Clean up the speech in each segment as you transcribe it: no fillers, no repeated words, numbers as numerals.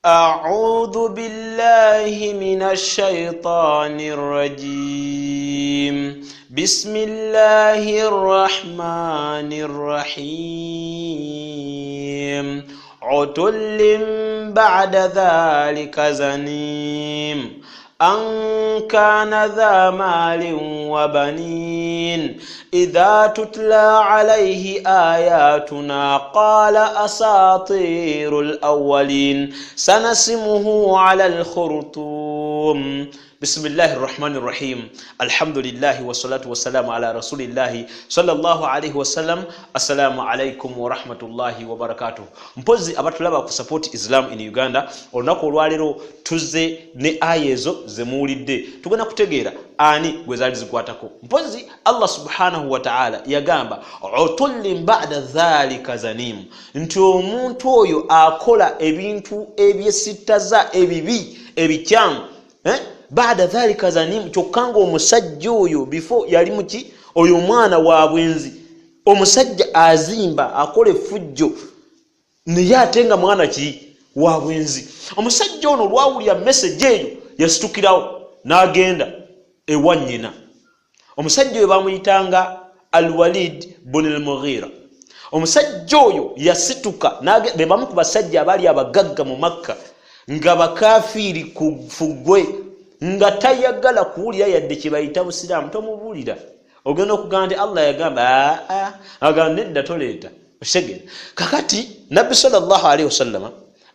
أعوذ بالله من الشيطان الرجيم. بسم الله الرحمن الرحيم. عتل بعد ذلك زنيم أن كان ذا مال وبنين إذا تتلى عليه آياتنا قال أساطير الأولين سنسمه على الخرطوم. بسم الله الرحمن الرحيم. الحمد لله والصلاة والسلام على رسول الله صلى الله عليه وسلم. السلام عليكم ورحمة الله وبركاته. Mpozi abatulaba ku Support Islam in Uganda, olunaku olwaleero tuzze ne aya ezo zemuwulidde, tugenda kutegeera ani gwe zaali zikwatako. Mpozi Allah subhanahu wa ta'ala yagamba utullin ba'da dhalika zanim, nti omuntu oyo akola ebintu ebyesittaza ebibi ebikyamu ba'da dhalika zanim, kyokka ng'omusajja oyo before yali muki, oyo omwana wa bwenzi, omusajja azimba akola effujjo naye ate nga mwana ki wa bwenzi. Omusajja ono olwawulira message eyo yasitukirawo n'agenda ewa nnyina. Omusajja oyo bamuyitanga Alwalid bun al-Mughira. Omusajja oyo yasituka be bamu ku basajja abaali abagagga mu Makka nga bakafiiri ku fugwe, nga tayagala kuwulira yadde kye bayita busiraamu. Tomubuulira, ogenda okugamba nti Allah yagamba, agamba nedda toleeta oshegera. Kakati Nabbi sallallahu alaihi wasallama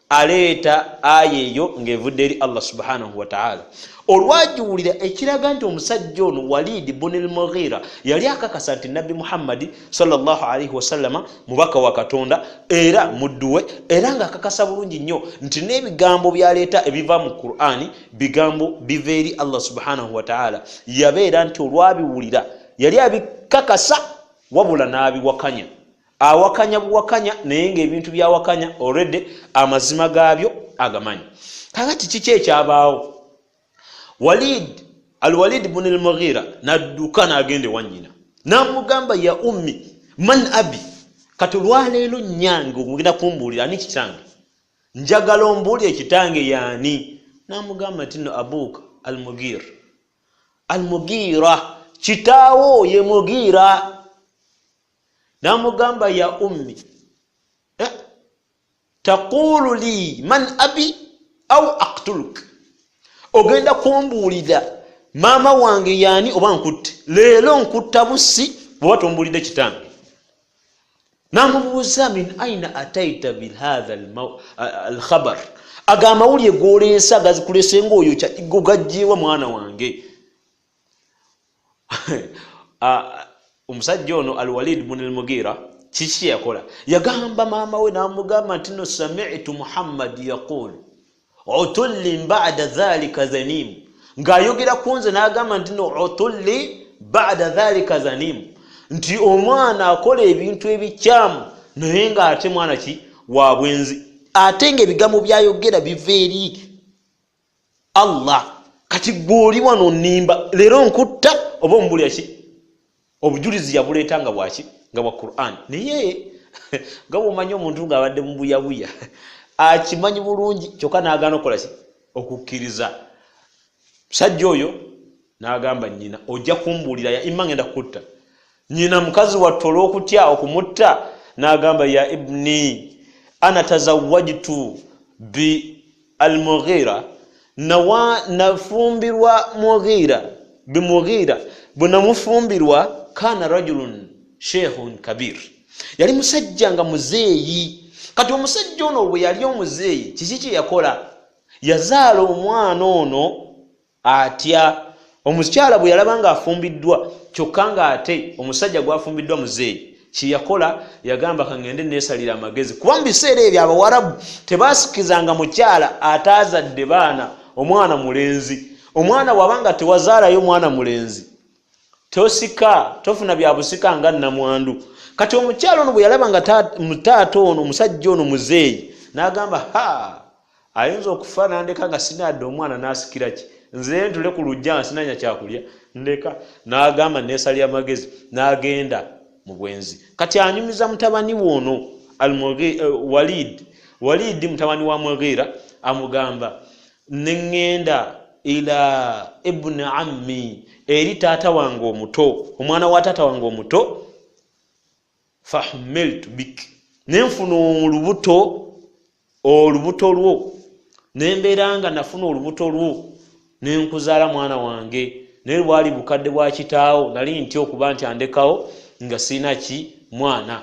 aleeta aya eyo ng'evudde eri Allah subhanahu wa ta'ala. Olwagiwulira ekiraga nti omusajja ono Walid bun al-Mughira yali akakasa nti Nabbi Muhammadi sallallahu alaihi wasallama mubaka wa Katonda era muddu we, era ng'akakasa bulungi nnyo nti n'ebigambo byaleeta ebiva mu Qur'ani bigambo biva eri Allah subhanahu wa ta'ala. Yabeera nti olwabiwulira yali abikakasa wabula n'abiwakanya, awakanya buwakanya, naye ng'ebintu byawakanya already amazima gaabyo agamanyi. Kakati kiki ekyabaawo? Walid Alwalid bun al-Mughira n'adduka n'agenda ewa nnyina n'amugamba, ya ummi man abi, kati olwaleero nnyange ogenda kumbuulira ani kitange, njagala ombuulire kitange yaani. N'amugamba nti no abuuka Almugira, Almugira kitaawo ye Mugira. N'amugamba, ya ummi taqulu li man abi au aqtuluk, ogenda kumbuulira maama wange yaani oba nkutte, leero nkutta busi bw'oba tombuulidde kitange. N'amubuuza min aina ataita bihadha alkhabar, aga amawulire g'oleese agazikulese ng'oyo gajjeewa mwana wange. Omusajja ono Alwalid bun al-Mughira kiki yakola? Yagamba maama we n'amugamba nti no sami'tu Muhammad yaqul utullin ba'da dhalika zanim, ng'ayogera ku nze n'agamba nti no utulli ba'da dhalika zanim, nti omwana akola ebintu ebikyamu naye ng'ate mwana ki wa bwenzi, ate ng'ebigambo byayogera biva eri Allah. Kati gw'oli wano nnimba, leero nkutta oba omubulira ki? Obujulizi yabuleeta nga bwaki? Nga bwa Qur'an. Naye nga bw'omanyi omuntu ng'abadde mu buyabuya akimanyi bulungi, kyokka n'agaana okukola ki? Okukkiriza. Musajja oyo n'agamba nnyina, ojja kumbuulira ya imma ngenda kukutta. Nnyina mukazi wattu olw'okutya okumutta n'agamba, ya ibni ana tazawwajtu bi al-Mughira, nafumbirwa Mughira bi Mughira, bwe namufumbirwa kana rajulun sheikhun kabir, yali musajja nga muzeeyi. Kati omusajja ono bwe yali omuzeeyi kiki kye yakola? Yazaala omwana ono atya. Omukyala bwe yalaba ng'afumbiddwa kyokka ng'ate omusajja gw'afumbiddwa muzeeyi, kye yakola yagamba kangende neesalira amagezi, kuba mu biseera ebyo Abawarabu tebaasikizanga mukyala ataazadde baana omwana mulenzi. Omwana bw'abanga tewazaalayo mwana mulenzi tosika, tofuna bya busika nga nnamwandu. Kati omukyala ono bwe yalaba nga taata ono omusajja ono muzeeyi, n'agamba ha, ayinza okufa n'andeka nga sinadde omwana n'asikira ki, nze ntule ku luggya nga sinanya kyakulya ndeka. N'agamba neesalira amagezi, n'agenda mu bwenzi. Kati anyumiza mutabani we ono Walid Walidi mutabani wa Mughira amugamba, neŋŋenda ila ibuni ammi, eri taata wange omuto, omwana wa taata wange omuto, fahumiltu bik, nenfuna olubuto, olubuto lwo, nembeera nga nafuna olubuto lwo nenkuzaala mwana wange. Naye lwali bukadde bwa kitaawo, nali ntya okuba nti andekawo nga sirina ki mwana,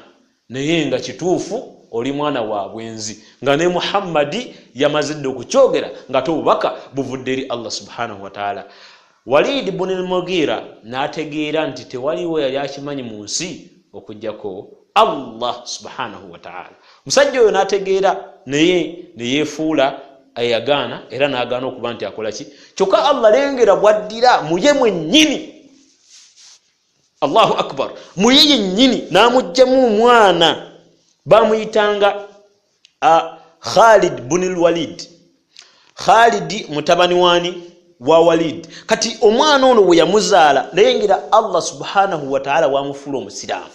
naye nga kituufu oli mwana wa bwenzi, nga ne Muhammadi yamaze dda okukyogera nga te obubaka buvudde eri Allah subhanahu wataala. Walidi buni lmugira n'ategeera nti tewaliwo yali akimanyi mu nsi okujjako Allah subhanahu wataala. Musajja oyo n'ategeera, naye neyefuula eyagaana era n'agaana okuba nti akola ki. Kyokka Allah lengera bwaddira muye mwennyini, Allahu akbar, muye yennyini n'amugjamu omwana bamuyitanga Khalid buni lwalid, Khalidi mutabani wani? Wa Walid. Kati omwana ono bwe yamuzaala, lengera Allah subhanahu wataala wamufuula omusiraamu.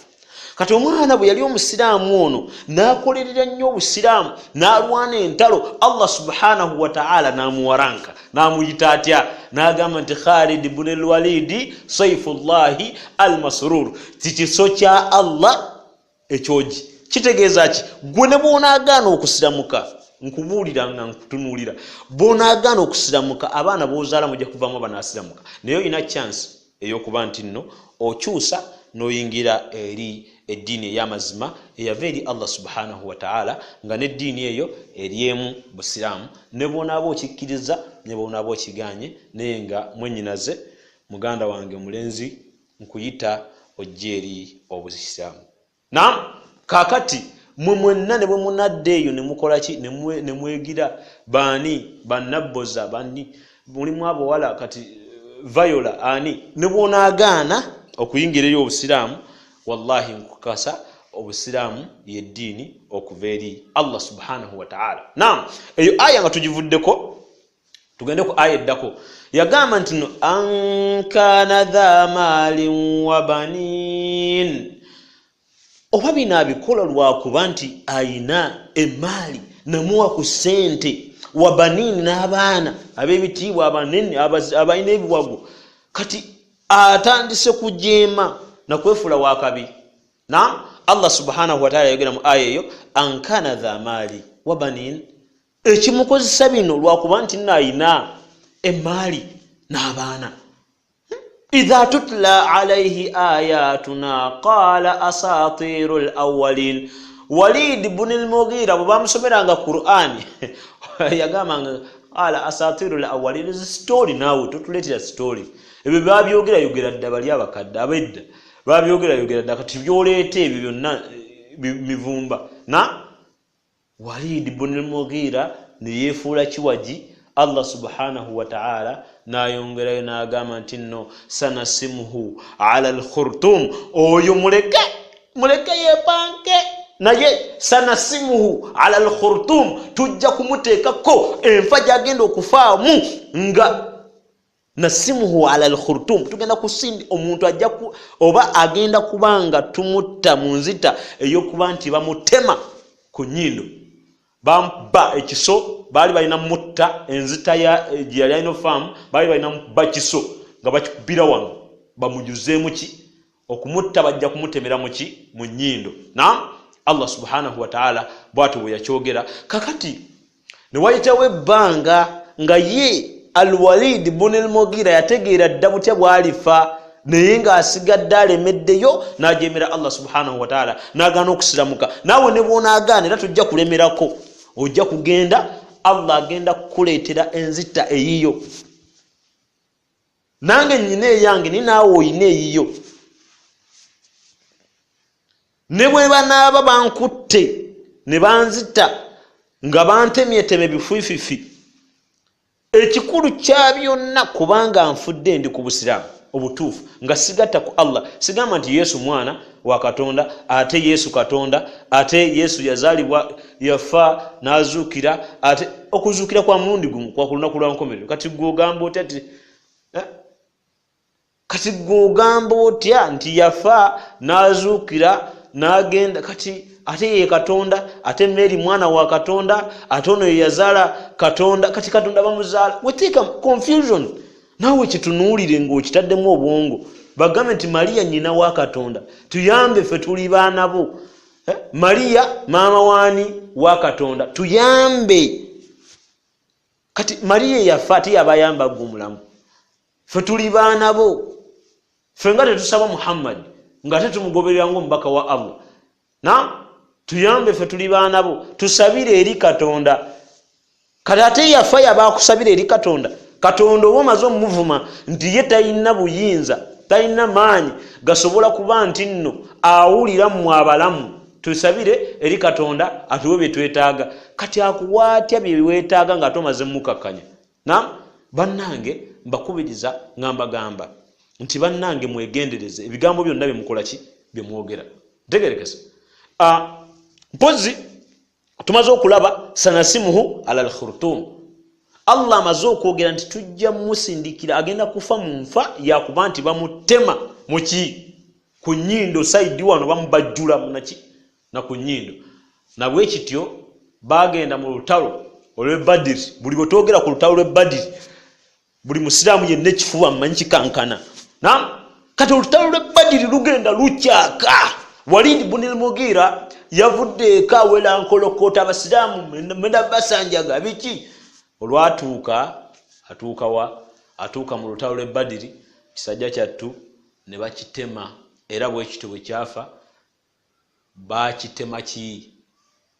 Kati omwana bwe yali omusiraamu ono n'akolerera nnyo obusiraamu, n'alwana entalo, Allah subhanahu wataala n'amuwaranka, n'amuyita atya? N'agamba nti Khalid buni lwalidi saifullahi al masrur, kikiso kya Allah ekyogi. Kitegeeza ki? Gwe ne bwonaagaana okusiramuka, nkubuulira nga nkutunuulira, bwonaagaana okusiramuka, abaana bozaala mujja kuvamu abanaasiramuka, naye olina chance ey'okuba nti nno okyusa n'oyingira eri eddiini ey'amazima eyava eri Allah subhanahu wataala, nga n'eddiini eyo eryemu busiraamu, ne bwonaaba okikkiriza ne bwonaaba okiganye. Naye nga mwennyinaze, muganda wange omulenzi, nkuyita ojja eri obusiraamu. Nam kakati mwe mwenna ne bwe munadda eyo ne mukola ki, ne mwegira baani, bannabboza bani, mulimu abawala kati Viola ani, ne bwonaagaana okuyingira eri obusiraamu, wallahi nkukasa obusiraamu yeddiini okuva eri Allah subhanahu wataala. Nam eyo aya nga tugivuddeko, tugende ku aya eddako. Yagamba nti no ankana dha maalin wa banin, oba bino abikola lwakuba nti ayina emaali namuwa ku ssente, wa banin, n'abaana ab'ebitiibwa abanene abalina ebiwago. Kati atandise kujeema nakwefuula wakabi. Nam Allah subhanahu wataala yayogera mu aya eyo, ankana dha maali wa banin, ekimukozesa bino lwakuba nti nno ayina emaali n'abaana. Idha tutla alaihi ayatuna qala asatiru lawalin. Walid buni lmugira bwe bamusomeranga Qurani yagambanga qala asatiru lawalin, story, naawe totuleetera story, ebyo babyogera yogera dda bali abakadde abedda babyogera yogera dda, kati byoleeta ebyo byonna mivumba. Na Walid bun Mughira neyefuula kiwagi. Allah subhanahu wataala nayongerayo nagamba nti nno sanasimuhu ala lkhurtum, oyo muleke, muleke yepanke, naye sanasimuhu ala lkhurtum, tujja kumuteekako enfa gyagenda okufaamu nga nasimuhu ala lkhurtum, tugenda kusindi omuntu ajja oba agenda kubanga tumutta mu nzita eyokuba nti bamutema ku nyindo, bamubba ekiso, baali balina mutta enzita gyeyali alina ofaamu, baali balina mubba kiso nga bakikubira wano bamujuzeemu ki okumutta, bajja kumutemera muki? Mu nyindo. Nam Allah subhanahu wataala bwatyo bwe yakyogera. Kakati newayitawo ebbanga nga ye Alwalid bun lmugira yategeera dda butya bwalifa, naye ng'asigadde alemeddeyo n'ajemera Allah subhanahu wataala n'agaana okusiramuka. Naawe ne bwonaagaana era tojja kulemerako, ojja kugenda, Allah agenda kukuleetera enzita eyiyo. Nange nyina eyange, naye naawe oyina eyiyo. Ne bwe banaaba bankutte ne banzita nga bantemyeteme bifififi, ekikulu kya byonna kubanga nfudde ndi ku busiraamu obutuufu, nga sigatta ku Allah, sigamba nti Yesu mwana wa Katonda, ate Yesu Katonda, ate Yesu yazaalibwa, yafa, n'azuukira, ate okuzuukira kwa mulundi gumu kwa ku lunaku lwa nkomerero. Kati gwe ogamba otya ti Kati gwe ogamba otya nti yafa n'azuukira n'agenda? Kati Ate ye Katonda, ate Mary mwana wa Katonda, ate ono ye yazaala Katonda. Kati Katonda bamuzaala, weteeka confusion. Naawe kitunuulire ng'okitaddemu obwongo, bagambe nti Mariya nnyina wa Katonda, tuyambe ffe tuli baana bo. Mariya maama waani wa Katonda, tuyambe. Kati Mariya yafa ate yabayamba gwe omulamu, ffe tuli baana bo. Ffe nga tetusaba Muhammad, nga tetumugoberera ng'omubaka wa Allah, na tuyambe ffe tuli baana bo, tusabire eri Katonda. Kati ate yafa yaba akusabira eri Katonda. Katonda oba omaze omuvuma nti ye talina buyinza, talina maanyi gasobola kuba nti nno awulira mmwe abalamu, tusabire eri Katonda atuwe bye twetaaga. Kati akuwa atya bye weetaaga nga tomaze mukakkanya? Na bannange mbakubiriza nga mbagamba nti bannange mwegendereze ebigambo byonna bye mukola ki, bye mwogera. Ntegerekese. Mpozi tumaze okulaba sanasimuhu ala al-khurtum. Allah amaze okwogera nti tujja musindikira, agenda kufa mu nfa yakuba nti bamutema muki ku nnyindo, saidi wano bamubajjula munaki na ku nnyindo. Na bwe kityo bagenda mu lutalo olw'e Badiri. Buli bwe twogera ku lutalo lw'e Badiri, buli musiraamu yenna ekifuba mmanyi kikankana. Naam, kati olutalo lw'e Badiri lugenda lukyaka. Walid ibn al-Mughira yavudde eka awera nkolokota abasiraamu mwenda basanjaga biki. Olwatuuka atuuka wa, atuuka mu lutalo lw'e Badiri, kisajja kyattu ne bakitema, era bwe kityo bwe kyafa. Bakitema ki?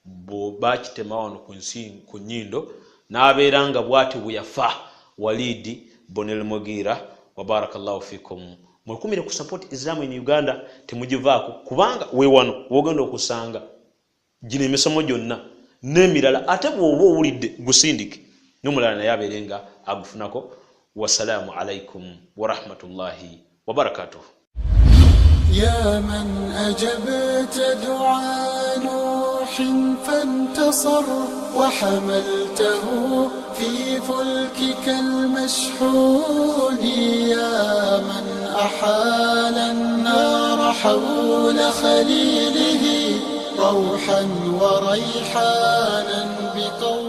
Bo bakitema wano ku nsi, ku nnyindo, n'abeera nga bw'atyo bwe yafa Walid ibn al-Mughira. Wa barakallahu fikum. Mwekumire ku support Islam in Uganda, temugivaako, kubanga we wano w'ogenda okusanga gino emisomo gyonna n'emirala. Ate bw'oba owulidde gusindike n'omulala naye abeere nga agufunako. Wassalaamu alaikum warahmatullahi wabarakatuh. يا من أجبت دعاء نوح فانتصر، وحملته في فلكك المشحون، يا من أحال النار حول خليله روحا وريحانا بقول